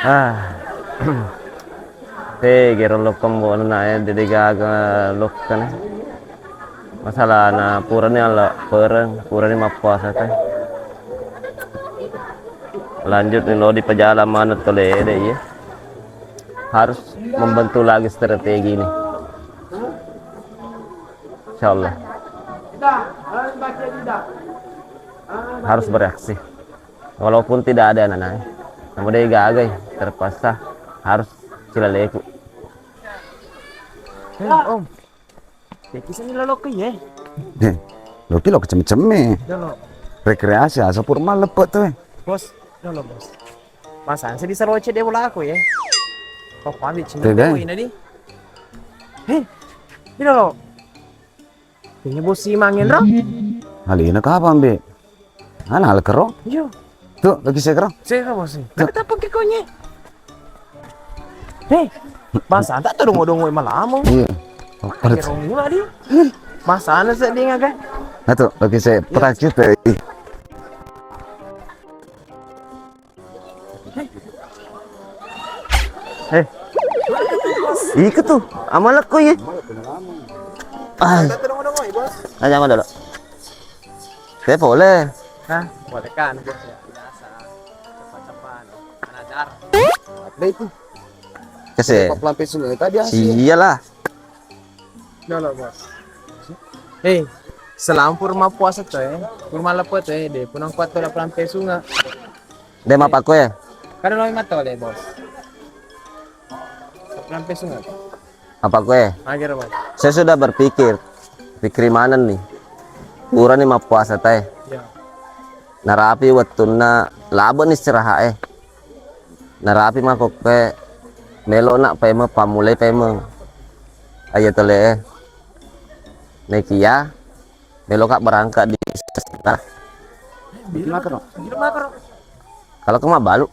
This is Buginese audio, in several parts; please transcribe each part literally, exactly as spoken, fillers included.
Ah. Tegero lokka mbo' na e, de' gaga lokka ne. Masalahna purani alla pereng, purani mappuasa te. Lanjut ni lo di pejala manut tole de' iye. Harus membentuk lagi strategi ni. Insyaallah. Harus bereaksi. Walaupun tidak ada anak-anak. Namun de' gaga, terpaksa harus cilaleku. Eh, Om. Dekisani lolokku ye. Eh, loki lo kecem-cemme. Dolo. Rekreasi asa pur maleppe' tu, eh. Bos, dolo, Bos. Masang seddi saroce de' bolaku ye. Kau pamit cinta. Tidak. Ini di. Hei, ini lo. Kayaknya bos si mangen ro. Alina kapang be? Ana alkero? Iyo. Tuh, lagi sekro. Sekro bos. Tuh. Tapi tak pakai konye. Hei, masa tak tuh dongo-dongo malam. Iya. Kira mula di. Masa ana sedih ngaga? Nah tuh, lagi saya terakhir teh. Eh. Iko tuh, amalakko ye. Ah. Aja dulu. Saya boleh. Hah? Boleh kan, Bos, ya. Biasa. Cepat-cepat. Mana dar? Apa itu? Kese. Pelampe sungai tadi hasil. Iyalah. Dolo, Bos. Eh, selama pur mappuasa to, eh. Pur maleppe' to, eh. De' punang kuat to la pelampe sunga. De' mapakku, eh? Kada lo matole, Bos. Pelampe sunga. Mapakku, eh? Agak, Bos. Saya sudah berpikir, pikir mana nih? Purani mappuasa te. Ya. Narapi wettunna labe'ni istirahat, eh. Narapi makkokkoe, melo'na paimeng, pammulai paimeng. Aja tole e. Nekia meloka berangkat di sekitar. Kalau ke mabalu.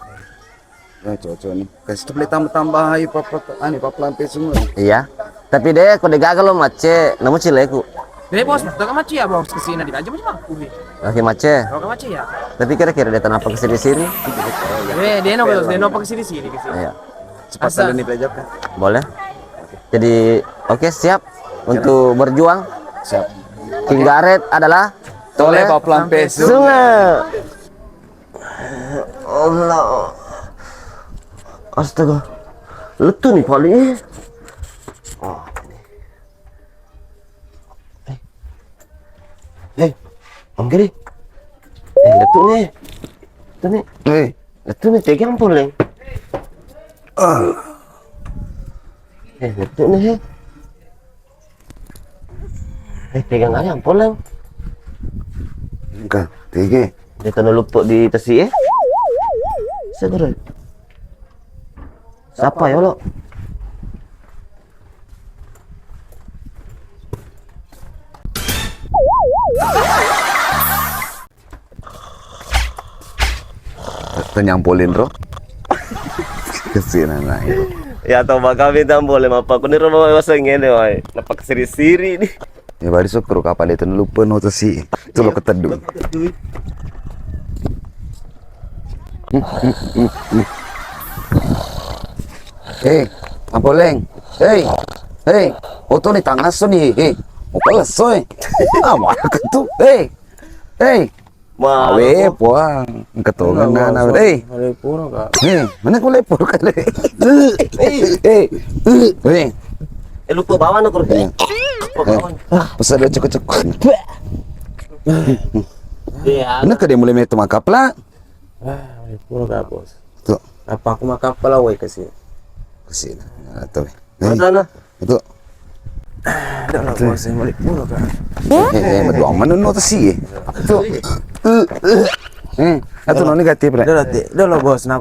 Ya, cocok nih. Kasih tu boleh tambah-tambah ayo papa, anu, papa lampe semua. Iya. Tapi de' ko de' gaga lo macet, namu cileku. De' Bos, to ka macet ya Bos, kesini di aja Bos aku. Oke, macet. Oke, macet ya. Tapi kira-kira de' tenapa kesini-sini? Eh, de' no Bos, de' no apa kesini-sini, kesini. Iya. Cepat. Asal. Tadi nih, Belajar kan? Boleh. Jadi, oke, siap untuk berjuang. Siap. King Garet adalah tole Baplampe Sungai. Allah. Astaga. Lettu ni paling. Oh. Eh. Eh, Om Giri. Eh, lettu ni. Lettu ni. Eh. Lettu ni, tegang poleng. Ah. Eh, lettu ni, eh. Eh, tegang ayam poleng. Engka, tege. De' tano luppo di tasi, eh. Segera. Siapa ya lo? Tanyampolin ro. Kesina nai. Ya to, maka minta boleh mapakku ni ro, mau ngene wae. Napakasiri-siri ni. Ya bari syukur kapal itu lupa no tasi. Itu lo keteduh. Eh, Mapoleng. Hei, hei, oto ni tangaso ni. Hei, opa leso, eh. Apa tu? Hei, hei. Awe, puang. Ketongan nana. Hei. Hei, mana ku lepur kali? Hei, hei. Eh, lupa bawa no kursi. Lupa bawa. Pesan dia cekok-cekok. Iya. Mana ke dia mulai metu makap lah? Ah, pura ka, Bos. Tuh. Apa aku makan pala wae kasi. Kasi. Nah, tuh. Mana sana? Itu. Dah lah, Bos, saya balik pura ka. Eh, eh, berdua mana no tasi, eh? Tuh. Eh, eh. Eh, itu no negatif, Rek. Dah lah, Ti. Dah lah, Bos. Nah,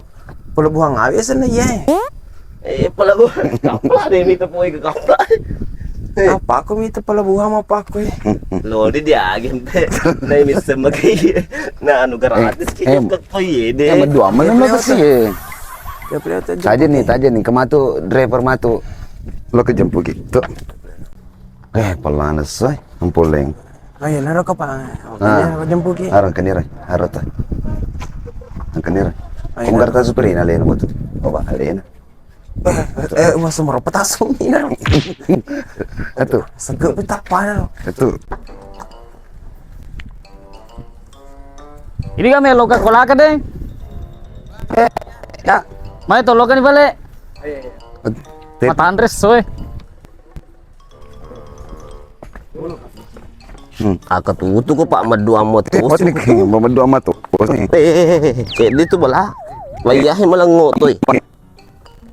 pula buang awe sana, ya. Eh, pelabuhan kapal deh, mita poi ke kapal. Apa aku mita pelabuhan apa aku, eh? Lo di dia agen teh. Nah, ini sama kayak. Nah, anu gratis kita ke koi deh. Yang berdua mana lo ke sih? Ya, beliau tuh. Taja nih, taja nih. Kematu driver matu. Lo ke jemput gitu. Eh, pelana sesuai. Empoleng. Oh iya, naro ka, Pak. Ah. Iya, aku jemput ki. Arang kenira, arang ta. Arang kenira. Ayo. Kamu kata supir ini, alena waktu. Oh, alena. Eh, eh, masuk meropa tasung ini. Atuh. Segep tappana lo. Atuh. Ini kami loka kolaka deh. Eh, ya. Mai toloka ni balik. Te- Matanres soe. Hmm, aka tutu ko Pak meddu ammo Eh, terus. Pos ni ki, mau meddu ammo tu. Pos ni. Eh, eh, eh, eh, eh, dia tu bela. Wayahe malengo toi.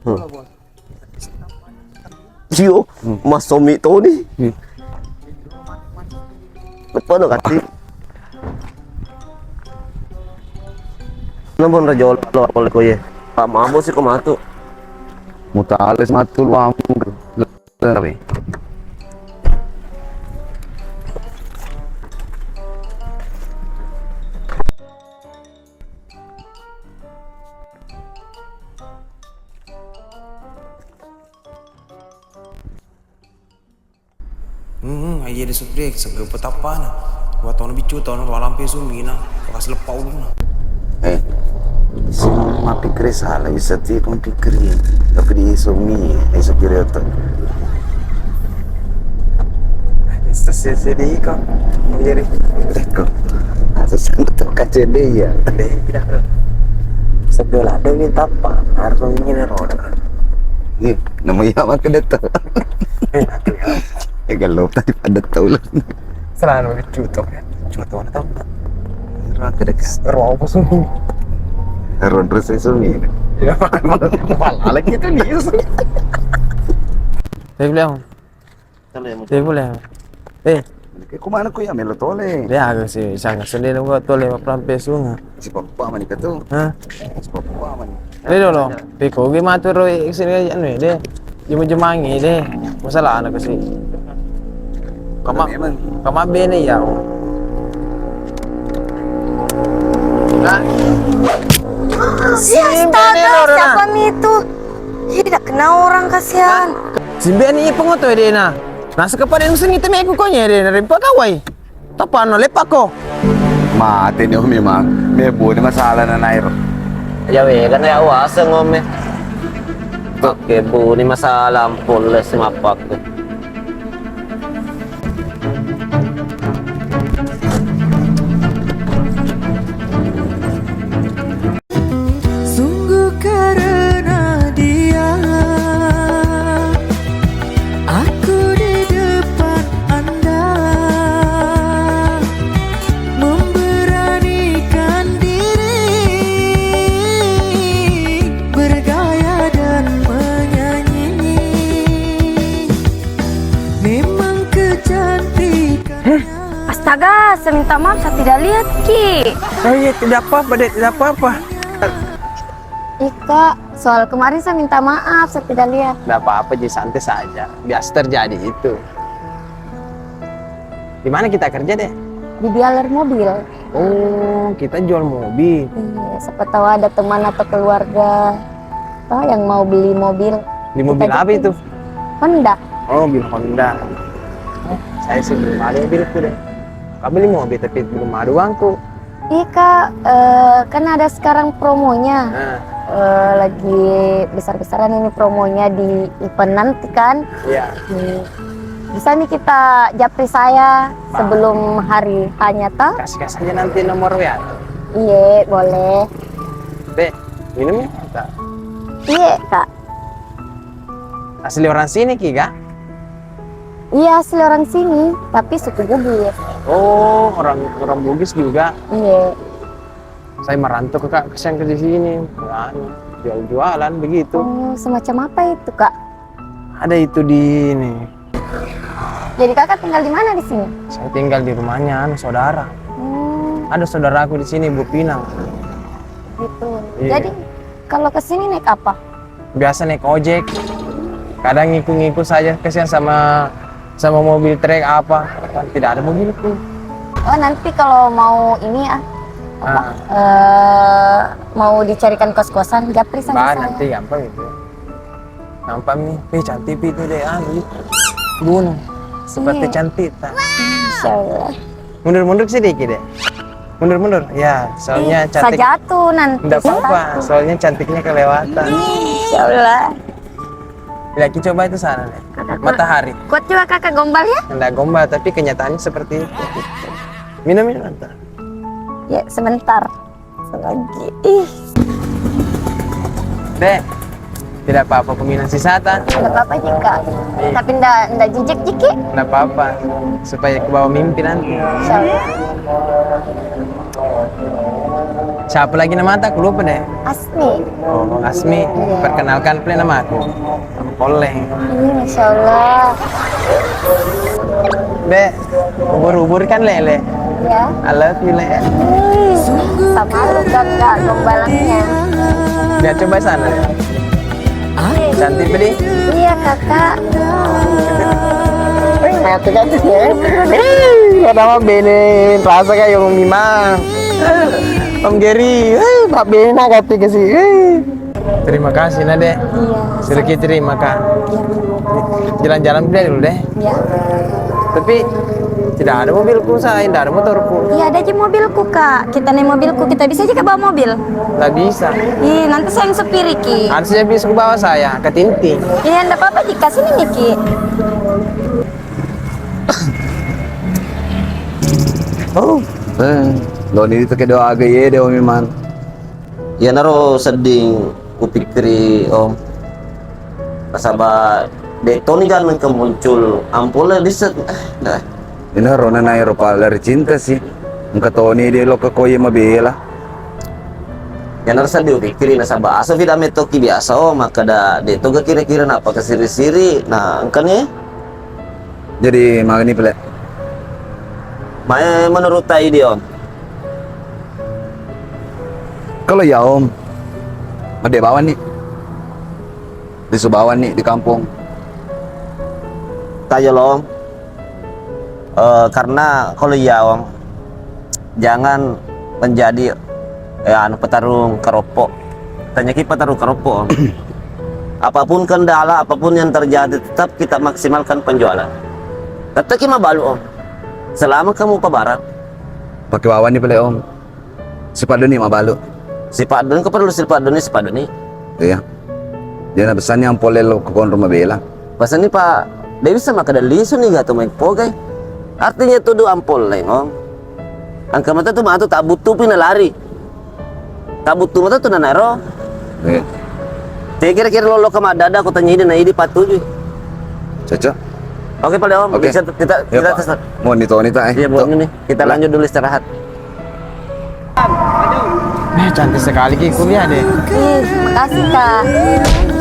Hmm. Cio, Hmm. Masomi toni. Hmm. Betul kati. Namun raja lo apa ko ye. Pak mabo sih ko matu. Mutales matu lu amu. Tapi. Hmm, aja deh Supri, segera petappana. Dua tahun biccu, tahun dua lampe sumina, bekas lepa uluna. Eh, semua pikir salah, bisa ti kon pikir. Tapi di sumi, eh, Supri otak. Sesi sedih kok. Jadi, eko. Asa santo kacede ya. Deh, tidak. Segala ada minta apa? Harus ini roda. Iya, namanya apa ke datang? Eh, aku ya. Eh, kalau tadi pada tahu lah. Selama cutok ya. Cutok mana tahu? Ruang ke dekat. Ruang apa sih? Ruang terus sumi. Ya, malah lagi itu nih. Saya bilang, Tole mo. Iya, boleh. Eh. Ke kumana ko ya melo tole? Ya, aku sih sangat sedih nunggu tole maprampe sunga. Si papa mani katu. Hah? Si papa mani. Ini dulu. Piko gimana tuh Roy sini anu deh. Jemu-jemangi deh. Masalah anak sih. Kama, Memang. Kama bene ya. Nah. Astaga, siapa itu? Ih, tidak kenal orang, kasihan. Simbiani ipengo to edena. Nasa kepada yang seni temeku konye edena rimpa kawai. Tapano lepako. Mate ni umi mang. Mebu ni masalah na nairo. Ya we, kan ya wasa ngome. Oke, bu ni masalah ampun les mapak. Sungguh karena dia, aku di depan Anda memberanikan diri bergaya dan menyanyi. Memang kecantikannya. Astaga, saya minta maaf, saya tidak lihat, Ki. Oh iya, tidak apa-apa, Dek, tidak apa-apa. Ih, Kak, soal kemarin saya minta maaf, saya tidak lihat. Nggak apa-apa, Ji, santai saja. Biasa terjadi itu. Di mana kita kerja, Dek? Di dealer mobil. Oh, kita jual mobil. Iya, siapa tahu ada teman atau keluarga, apa, yang mau beli mobil. Beli mobil apa itu? Honda. Oh, mobil Honda. Eh, saya sih belum ada mobilku deh. Kau beli mobil tapi belum ada uangku. Iya, Kak, eh, kan ada sekarang promonya. Nah. Eh, lagi besar-besaran ini promonya di event nanti kan. Iya. Hmm. Bisa nih kita japri saya sebelum hari hanya toh? Kasih-kasih aja nanti nomor W A. Iya, boleh. Dek, minum ya? Iya, Kak. Asli orang sini ki, Kak? Iya, asli orang sini, tapi suku Bugis. Oh, orang orang Bugis juga. Iya. Saya merantau ke Kak, kesian ke di sini. Anu, jual-jualan begitu. Oh, semacam apa itu, Kak? Ada itu di ini. Jadi Kakak tinggal di mana di sini? Saya tinggal di rumahnya anu saudara. Hmm. Ada saudaraku di sini, Bu Pinang. Gitu. Iya. Jadi kalau ke sini naik apa? Biasa naik ojek. Kadang ngiku-ngiku saja, kesian sama sama mobil trek apa. Kan tidak ada mobilku. Oh, nanti kalau mau ini ya, apa? Ah. Eh, mau dicarikan kos-kosan, japri saja. Bah, saya. Nanti gampang itu. Nampak nih, eh, cantik pi itu deh, anu, gunung. Seperti cantik, tak? Iya. Masya Allah. Mundur-mundur sedikit deh. Mundur, mundur. Ya, soalnya cantik. Saya jatuh nanti. Nggak apa-apa, soalnya cantiknya kelewatan. Insya Allah. Lagi coba itu sana deh. Kakak kuat. Matahari. Kuat juga kakak gombal ya? Nggak gombal, tapi kenyataannya seperti itu. Minum, minum, Tante. Ya, sebentar. Selagi. Ih. Dek, tidak apa-apa, peminum sisa ta? Tidak apa-apa juga. Iya. Tapi ndak, ndak jijik jiki. Ndak apa-apa. Supaya ke bawah mimpi nanti. Insya Allah. Siapa lagi nama ta? Aku lupa deh. Asmi. Oh, Asmi. Iya. Perkenalkan pula nama aku. Poleng. Ih, Masya Allah. Dek, ubur-ubur kan lele. Ya. I love you, Le. Ih, sama lu gak, gak gombalannya. Lihat coba sana. Cantik, Beli. Iya, kakak. Mati kan? Ih, ada mah bene, rasa kayak yang mimang. Om Geri, eh, Pak Bena kata ke sih. Eh. Terima kasih, Nade. Iya. Sedikit terima, Kak. Iya. Jalan-jalan dulu deh. Iya. Tapi tidak ada mobilku, saya tidak ada motorku. Iya, ada aja mobilku, Kak. Kita naik mobilku, kita bisa aja ke bawa mobil. Nggak bisa. Ih, nanti saya yang supiri, Ki. Harusnya bisa ke bawa saya, ke Tinting. Iya, ndak apa-apa, Ki. Kasih nih, Ki. Oh, eh, lo ini tuh kedo aga ye deh, Om Iman. Iyanaro sedding kupikkiri, Om. Nasaba de' toni ganneng ke muncul ampole listrik. Eh, dah. Inaro nanaero pala ri cinta sih. Engka toni de' lo ke koye mabela. Iyanaro sedding kupikkiri nasaba aso fida mettoki biasa, Om, makkeda de' toga kira-kira nappa kesiri-siri. Nah, engkani. Jadi, magani pale? Mae menurut ta idi, Om? Kalau iya, Om, mede bawang ni. Lisu bawang ni di kampung. Tayo lo, Om. Eh, karena kalau iya, Om, jangan menjadi, eh, anu, petarung keropok. Tanyaki petarung keropok, Om. Apapun kendala, apapun yang terjadi, tetap kita maksimalkan penjualan. Tetap ki mabalu, Om. Selama kamu pabarang. Pakai wawan ni pale, Om. Sipaq doni mabalu. Sipaq doni, ko perlu sipaq doni, sipaq doni. Iya. Dia na pesanni ampole lo ke konro mabela. Pesanni, Pak, de' bisa makkeda lisu ni gatu mai pogai. Artinya tu du ampole, Om. Engka mata tu matu tabbuttu pi nalari. Tabbuttu mata tu nanaro. Iya. Te kira-kira lolo ke madada, aku tanya ide na ide patuju. Cocok. Oke, pale, Om. Oke. Bisa kita, iya, kita Pak. Mau ni toni ta, eh. Iya, buat ini. Kita lanjut dulu istirahat. Eh, cantik sekali ki kuliah deh. Ih, makasih, Kak.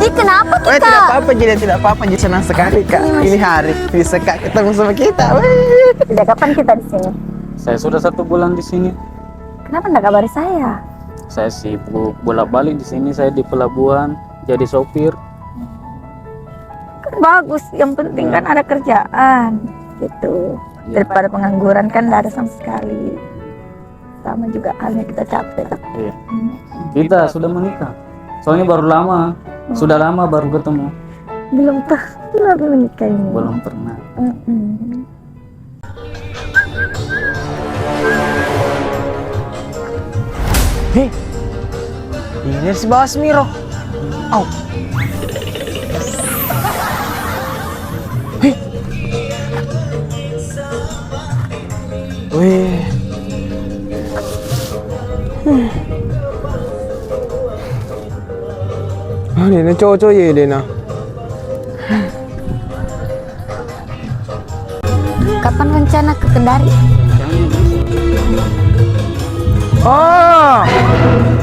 Ih, kenapa ki, Kak? Eh, tidak apa-apa, Ji, tidak apa-apa, Ji. Senang sekali, Kak. Ini hari bisa, Kak, ketemu sama kita. Wih. Sejak kapan kita di sini? Saya sudah satu bulan di sini. Kenapa nggak kabari saya? Saya sibuk bolak-balik di sini, saya di pelabuhan jadi sopir. Kan bagus, yang penting kan ada kerjaan gitu. Iya. Daripada pengangguran kan nggak ada sama sekali. Sama juga halnya kita capek. Iya. Hmm. Kita sudah menikah. Soalnya baru lama, sudah lama baru ketemu. Belum pernah menikah ini. Belum pernah. Mm-mm. Heh, ini si Bawas Miro. Au. Heh. Wih. Hmm. Ah, ini cocok ya, Dena. Kapan rencana ke Kendari? Oh,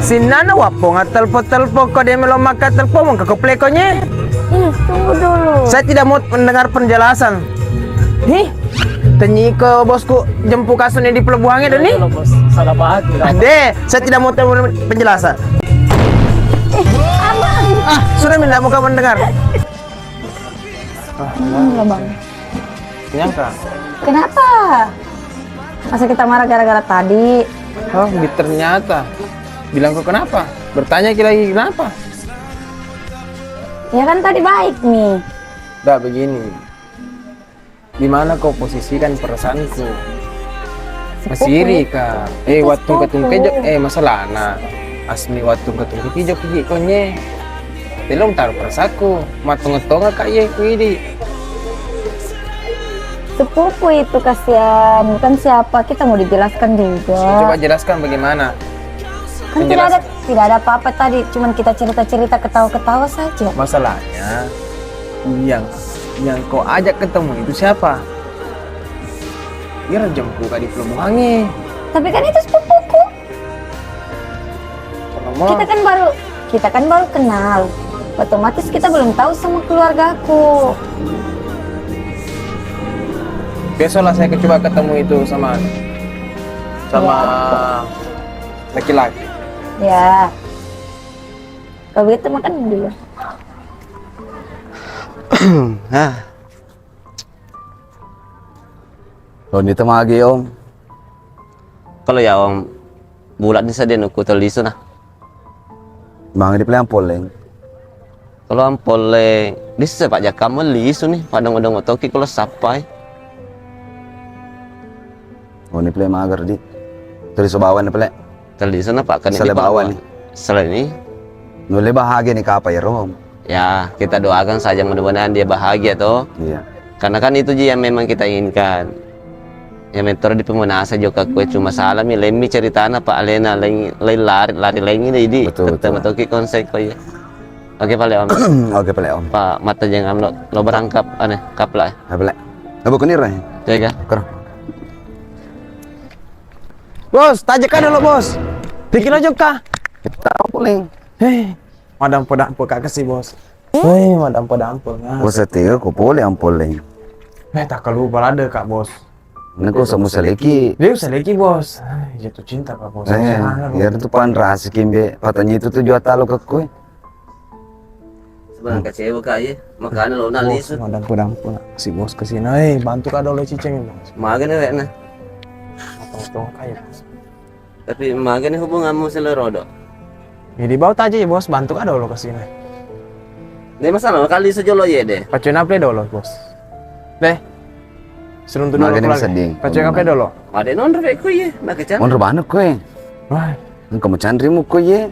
sinnana wappong attelpo-telpo ko de melo makka telpo mengka ko pleko nye. Ih, tunggu dulu. Saya tidak mau mendengar penjelasan. Nih, tenyiko bosku jempu kasutnya di pelabuhannya deh nih. Bos, salah paham. Deh, saya tidak mau tahu penjelasan. Eh, aman. Ah, sudah tidak mau kamu dengar. Ah, hmm, Bang. Nyangka. Kenapa? Masa kita marah gara-gara tadi? Oh, ternyata. Bilang kok kenapa? Bertanya ki lagi kenapa? Ya kan tadi baik nih. Nggak begini. Di mana kau posisikan perasaanku? Masiri ka. Eh, wattung katungke jok, eh, masalahna. Asli wattung katungke ki jok ki konye. Telong taruh perasaku, mattonga-tonga ka ye ku idi. Sepupu itu kasihan, bukan siapa, kita mau dijelaskan juga. Coba jelaskan bagaimana. Kan tidak ada, tidak ada apa-apa tadi, cuman kita cerita-cerita, ketawa-ketawa saja. Masalahnya, yang, yang kau ajak ketemu itu siapa? Ira jempu ka di pelabuhannya. Tapi kan itu sepupuku. Kita kan baru, kita kan baru kenal. Otomatis kita belum tahu sama keluargaku. Besoklah saya coba ketemu itu sama, sama laki-laki. Ya. Kalau begitu makan dulu. Ah. Lo ni temagi, Om. Kalau ya, Om, bulat ni sadia nuku telisu nah. Mangadi pale ampolleng. Kalau ampolleng, disse Pak Jaka melisu ni, padang-padang otoki kalau sapai. Oh, ni pale mager di. Telisu bawang ni pale. Telisu na Pak, kan sale bawang ni. Sale ni. Nulle bahagia ni kapa ya, Rom? Ya, kita doakan saja mudah-mudahan dia bahagia toh. Iya. Karena kan itu ji yang memang kita inginkan. Ya, mentoro di pemunasa juga kue cuma salah mi, lemmi ceritana Pak alena lain, lain lari, lari lain ini idi. Betul, betul. Ketemu toki konsep kue ya. Oke pale Om. Oke pale Om. Pak mata jangan lo, lo berangkap aneh kapla. Apa le? Apa kenir ya? Jaga. Kero. Bos, tajak ada lo bos. Pikir lo juga. Kita paling. Hei, madampo-dampo kak kasi bos. Hei, madampo-dampo. Bos setia ko pole ampolleng. Eh, tak kalu balada kak bos. Nako samu saleki. Dia saleki bos. Ai, jatuh cinta kak bos. Eh, ya itu pan rasa kimbe. Patanya itu tuh jual talo ke kue. Sebenarnya kecewa kak ya. Makanya lo nak lisu. Madampo-dampo nak si bos kesini. Eh, bantu kak dolo ciceng bos. Maga ni wek nah. Apa tuh kayak bos? Tapi magani hubunganmu selo rodo? Jadi bau taja ya bos, bantu ka dolo ke sini. Deh masalah kali sejolo ye deh. Pacuin apa dolo bos? Deh. Seruntu dolo magani lagi. Sedih. Pacuin apa dolo? Ada non rebe ku ye, nak kecan. Mon rebana ku ye. Wah. Engkau mecanri mu ku ye.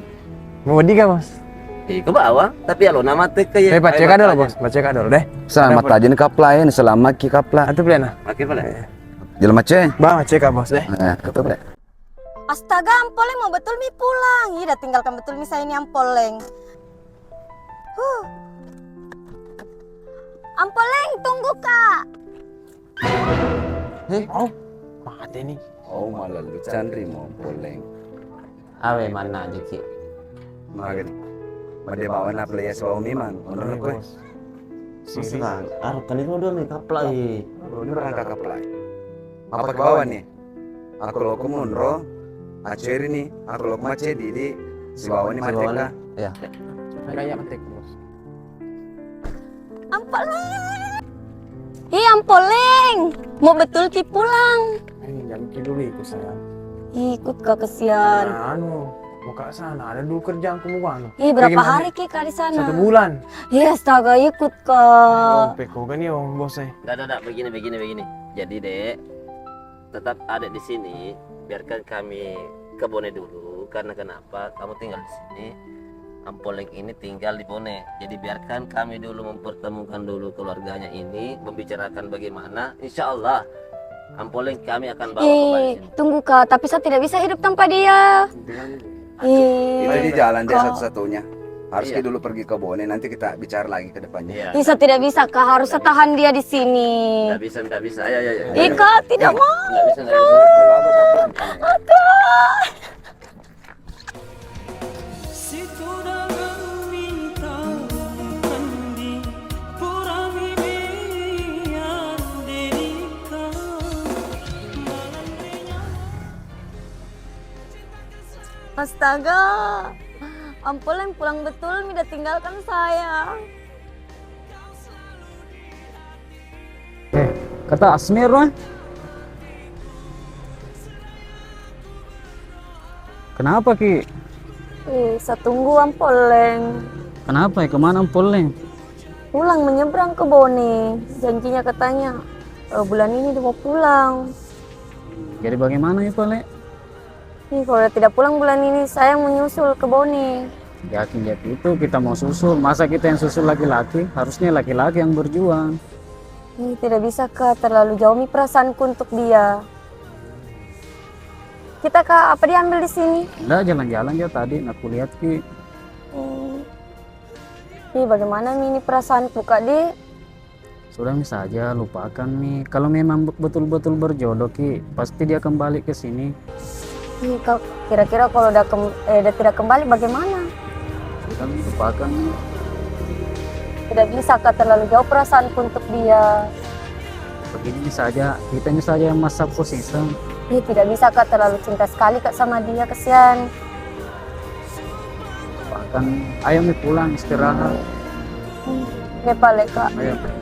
Mau di bos? Eh, ke bawah, tapi alo nama tek ke ye. Eh, pacuin ka dolo bos, pacuin ka dolo deh. Selamat aja nih kapla ya, selamat ki kapla. Atu plena. Oke, plena. Jalan mace. Bang, cek bos deh. Eh, kata plena. Astaga, Ampoleng mau betul mi pulang. Ih, udah tinggalkan betul mi saya ini Ampoleng. Huh. Ampoleng, tunggu, Kak. Eh, oh, mati nih. Oh, malah lu canri mau Ampoleng. Awe manna jeki. Magani. Made bawa na playa sibawa memang. Menurut gue. Sisa, arah kali rodo mi kaplai. Ini berangkat kaplai. Apa kebawa nih? Aku loko munro, aceri ni, aku loko macedi di sibawa ni mateka. Iya. Kayak mateka bos. Ampoleng. Ih, Ampoleng. Mau betul ki pulang. Eh, jangan ki dulu ikut sayang. Ikut kak kesian. Nah, anu, mau kak sana ada dulu kerjaan aku mau anu. Ih, berapa hari ki kak di sana? Satu bulan. Ih, astaga ikut kak. Oh, peko kan ya om bos eh. Dah, dah, dah, begini, begini, begini. Jadi dek, tetap ada di sini, biarkan kami ke Bone dulu. Karena kenapa? Kamu tinggal di sini. Ampoleng ini tinggal di Bone. Jadi biarkan kami dulu mempertemukan dulu keluarganya ini, membicarakan bagaimana. Insya Allah, Ampoleng kami akan bawa kembali sini. Tunggu kak, tapi saya tidak bisa hidup tanpa dia. Ih. Itu di jalan dia satu-satunya. Harus kita dulu pergi ke Bone, nanti kita bicara lagi ke depannya. Iya. Ih, saya tidak bisa kak, harus saya tahan dia di sini. Tidak bisa, tidak bisa. Ayo, ayo, ayo. Ih kak, tidak mau. Tidak bisa, tidak bisa. Kak. Astaga, Ampoleng pulang betul mi udah tinggalkan saya. Eh, kata Asmir, eh? Kenapa ki? Eh, saya tunggu Ampoleng. Kenapa ya? Kemana Ampoleng? Pulang menyeberang ke Bone. Janjinya katanya eh, bulan ini dia mau pulang. Jadi bagaimana mi, Pak, Le? Ih, kalau dia tidak pulang bulan ini, saya yang menyusul ke Bone. Yakin jadi itu kita mau susul. Masa kita yang susul laki-laki? Harusnya laki-laki yang berjuang. Ih, tidak bisa, Kak. Terlalu jauh mi perasaanku untuk dia. Kita, Kak, apa diambil di sini? Nggak, jalan-jalan aja tadi. Nah, kulihat ki. Hmm. Ih, bagaimana mi ini perasaanku, Kak, di? Sudah mi saja, lupakan mi. Kalau memang be-, betul-betul berjodoh ki, pasti dia kembali ke sini. Ih, Kak, kira-kira kalau udah kem-, eh, udah tidak kembali bagaimana? Sudah mi, lupakan mi. Tidak bisa, Kak, terlalu jauh perasaanku untuk dia. Begini mi saja, kita mi saja yang masa posisi. Ih, tidak bisa, Kak, terlalu cinta sekali, Kak, sama dia, kesian. Lupakan. Ayo mi pulang istirahat. Oke, Pak, Le, Kak. Ayo.